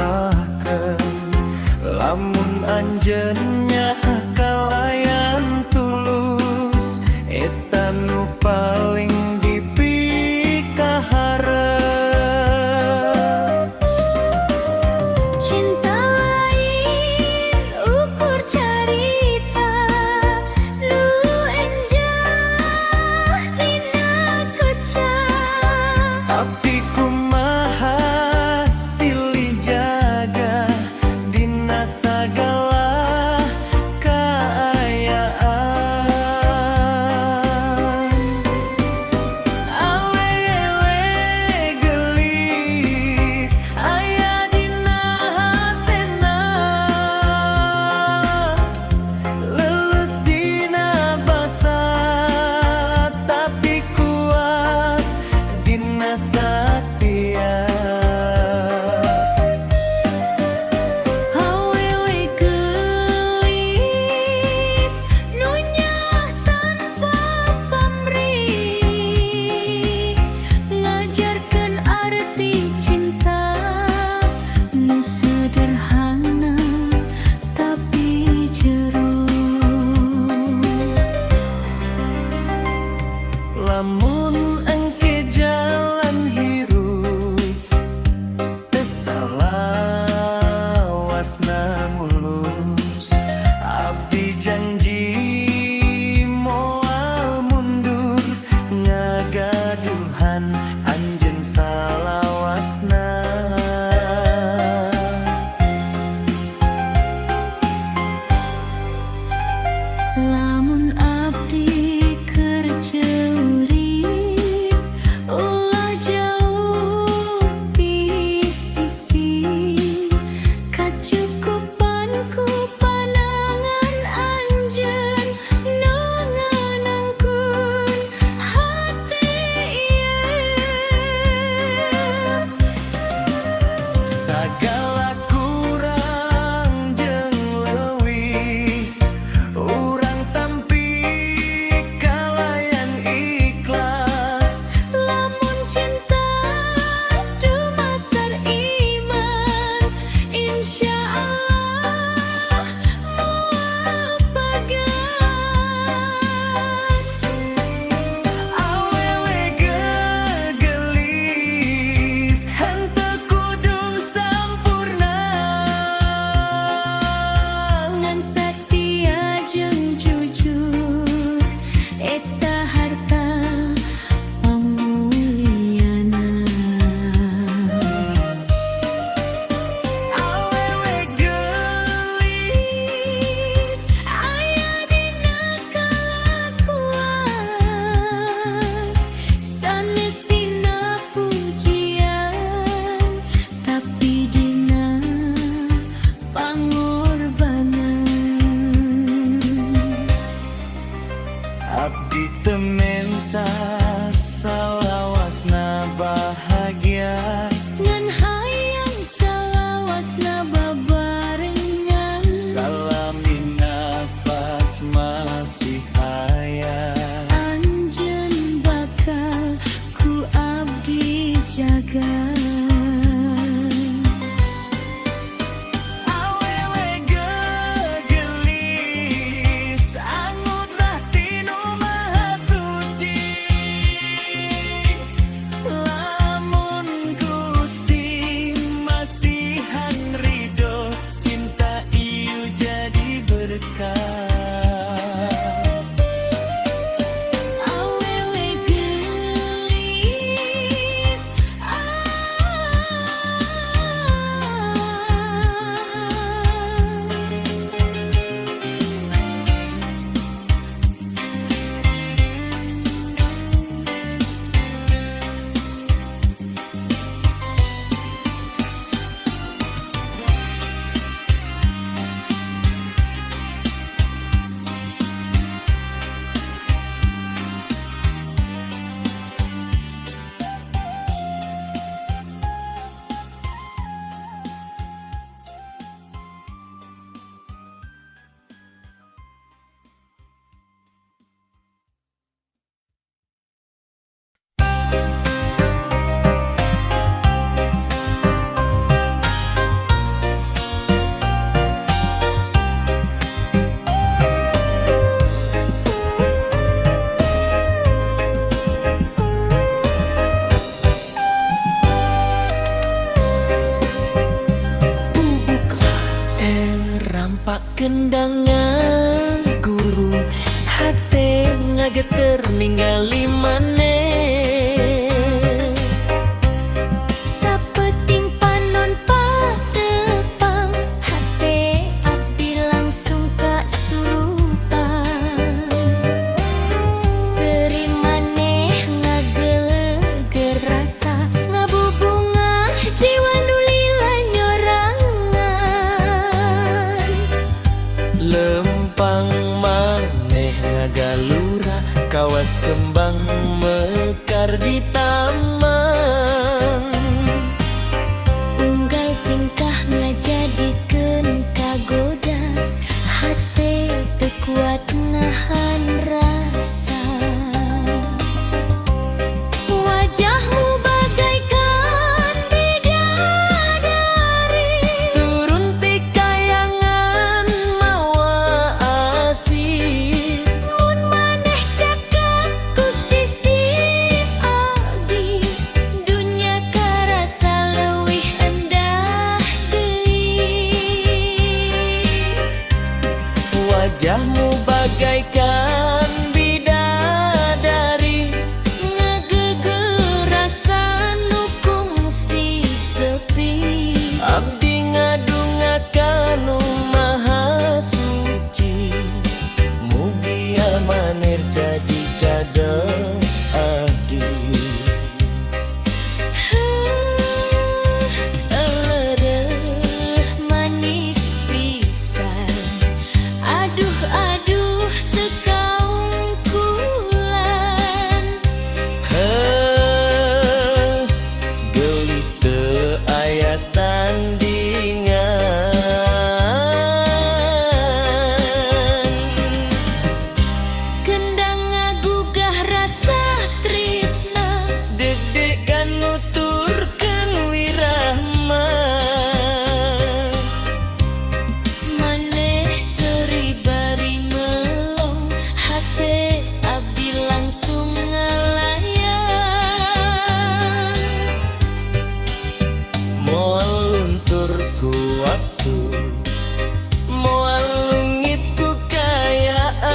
Disalahkeun lamun anjeun kalayan tulus, eta nu paling dipikaharep. Cinta lain ukur carita nu enjah dina kaca. Tapi kumaha silih jaga dina sagala kaayaan. Awewe geulis aya dina hatena, leuleus dina basa tapi kuat dina satia. Awewe geulis nu nyaah tanpa pamrih, ngajarkeun arti cinta nu sederhana tapi jero. Lamun engke jalan hirup teu salawasna mulus, abdi janji moal mundur ngagaduhan anjeun salawasna. Lamun abdi keur ceurik, ulah jauh ti sisi, kacukupan. Rampak kendang ngaguru, hate ngageter ningali maneh. Sapeuting panon patepang, hate abdi langsung kasurupan. Seuri maneh ngageleger rasa, ngabubungah jiwa nu lila nyorangan. Lempang maneh ngagalura kawas kembang mekar di taman. Unggal tingkah ngajadikeun kagoda, hate teu kuat nahan rasa. Wajahmu bagaikan bidadari, Turun ti kayangan mawa asih. Mun maneh caket ku sisi abdi, dunya karasa leuwih endah deui. Wajahmu bagaikan bidadari, Ngageugeur rasa nu kungsi sepi. Abdi ngadunga kanu maha suci, mugia maneh jadi jadong abdi. Heuh, eureureuh manis pisan. Aduh aduh, teu kaungkulan. Heuh, geulis teu aya tandingan. Kendang ngagugah rasa trisna, Deg-degan nuturkeun wirahma. Maneh seuri bari melong, hate abdi langsung ngalayang. Moal luntur ku waktu, moal leungit ku kaayaan.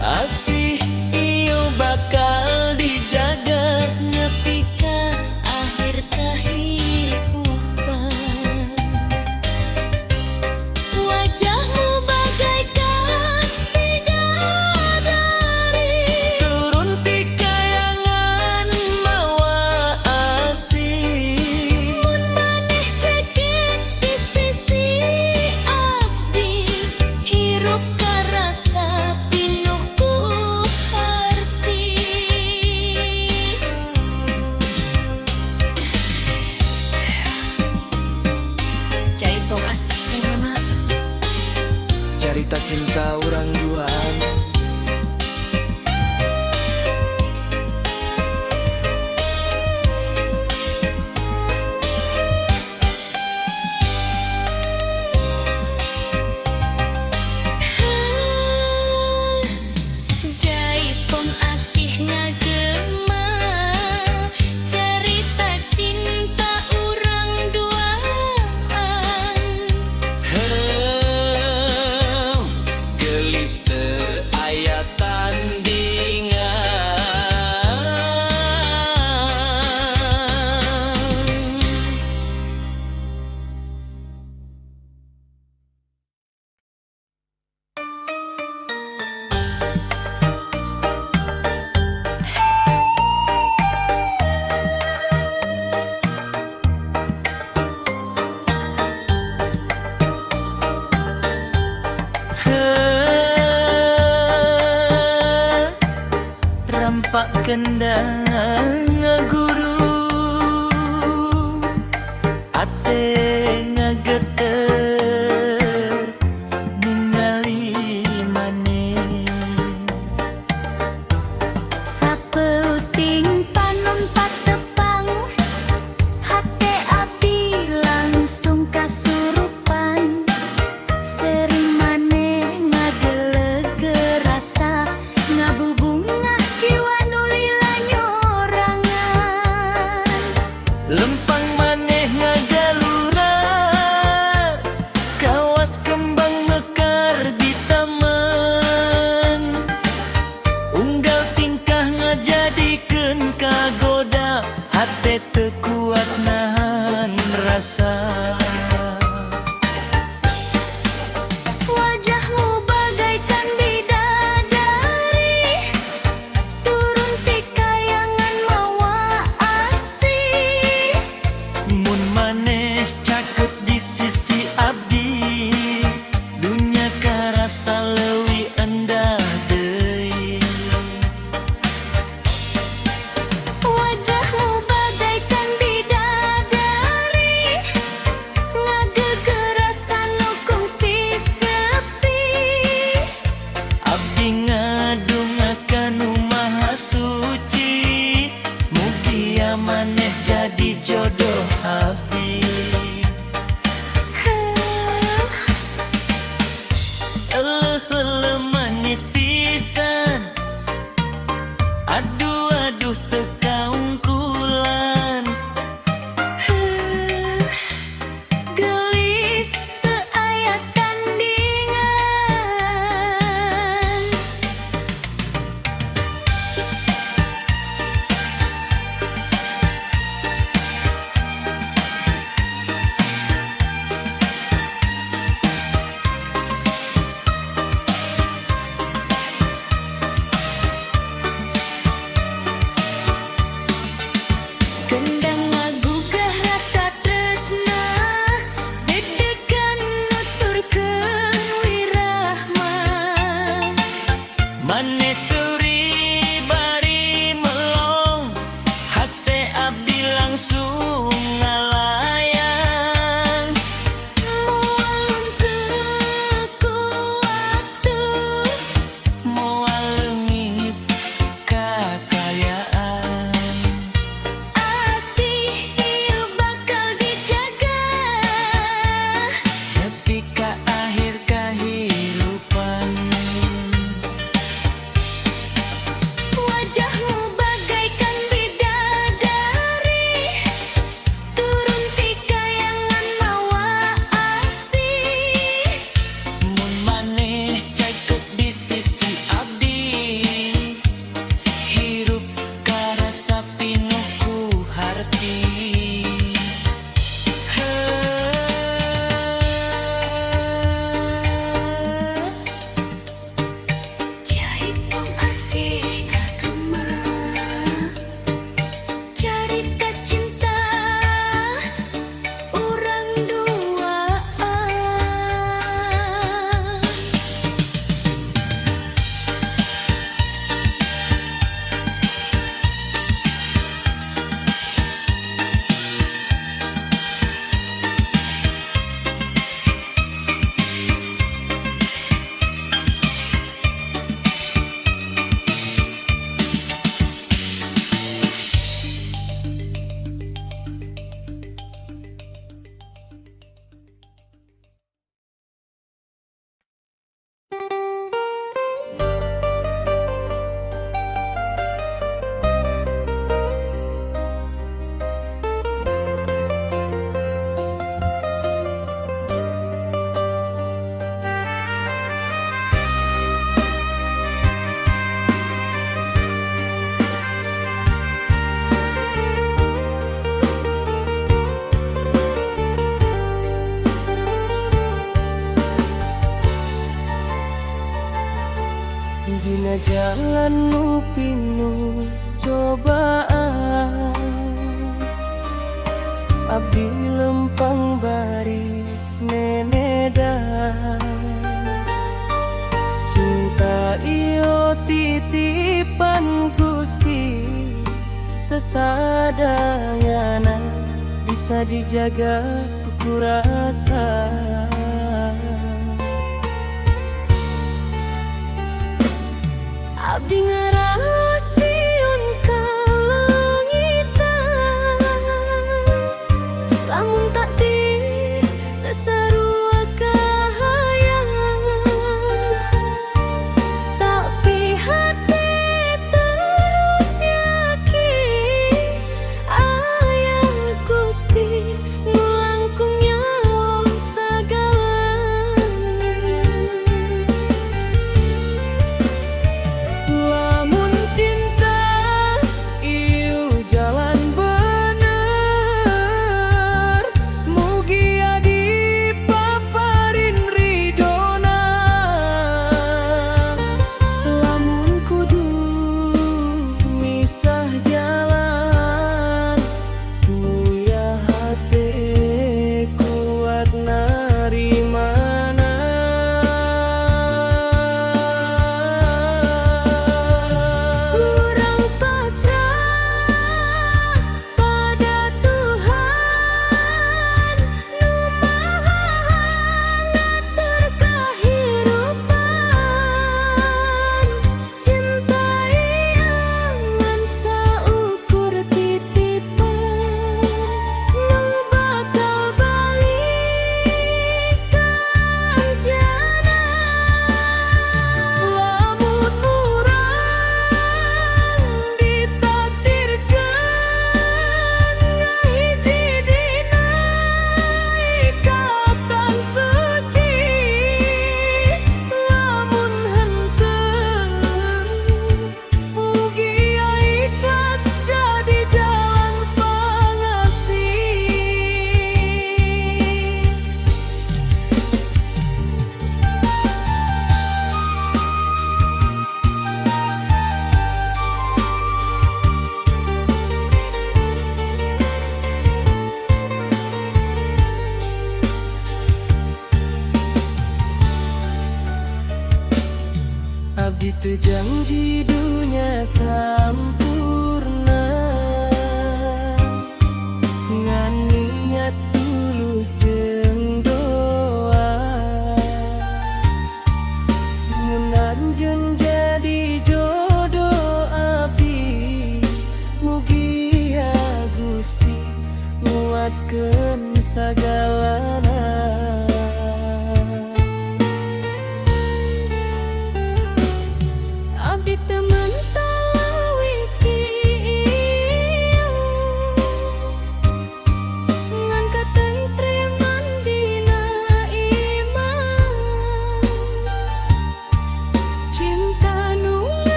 Asih ieu bakal dijaga, Nepi ka akhir kahirupan. Wajahmu bagaikan bidadari, Turun ti kayangan mawa asih. Mun maneh caket di sisi abdi, hirup karasa pinuh ku harti. Jaipong asih mah. Carita cinta urang duaan, Jaipong asih ngagema, carita cinta urang duaan. Heuh, geulis teu aya tandingan. Heuh, rampak kendang ngaguru, ate ngageter ningali maneh. Sapeuting panon patepang, hate abdi langsung kasurupan. Seuri maneh ngageleger rasa, ngabubungah jiwa nu lila nyorangan. Lempang maneh ngagalura rasa. Wajahmu bagaikan bidadari, turun ti kayangan mawa asih. Mun maneh caket di sisi abdi, dunya karasa leuwih endah deui. Wajahmu bagaikan bidadari, ngagegeras anu kungsi sepi. Abdi ngadonga ka Nu Maha Suci, mugia maneh jadi jodoh abdi. Eleuh eleuh manis pisan, aduh aduh teu kaungkulan. Geulis teu aya tandingan. Kendang ngagugah rasa tresna, deg-degan nuturkeun wirahma. Maneh seuri bari melong, hate abdi langsung ngalayang. Moal luntur ku waktu, Moal leungit kakayaan. Asih ieu bakal dijaga. Nepi ka akhir kahirupan. Wajahmu bagaikan bidadari, turun ti kayangan mawa asih. Mun maneh caket di sisi abdi, hirup karasa pinuh ku harti. Heuh. Jaipong asih kagema, carita cinta urang duaan. Dina jalan nu pinuh cobaan, abdi lempang bari neneda. Cinta ieu titipan Gusti, teu sadayana bisa dijaga ku rasa. Abdi ngarasion ka langitan, lamun takdir teu sarua kahayang, tapi hati terus yakin aya Gusti nu langkung nyaho sagala. Lamun cinta ieu jalan bener, Teu janji dunya sampurna, ngan niat tulus jeung doa. Mun anjeun jadi jodoh abdi, mugia Gusti nguatkeun sagala.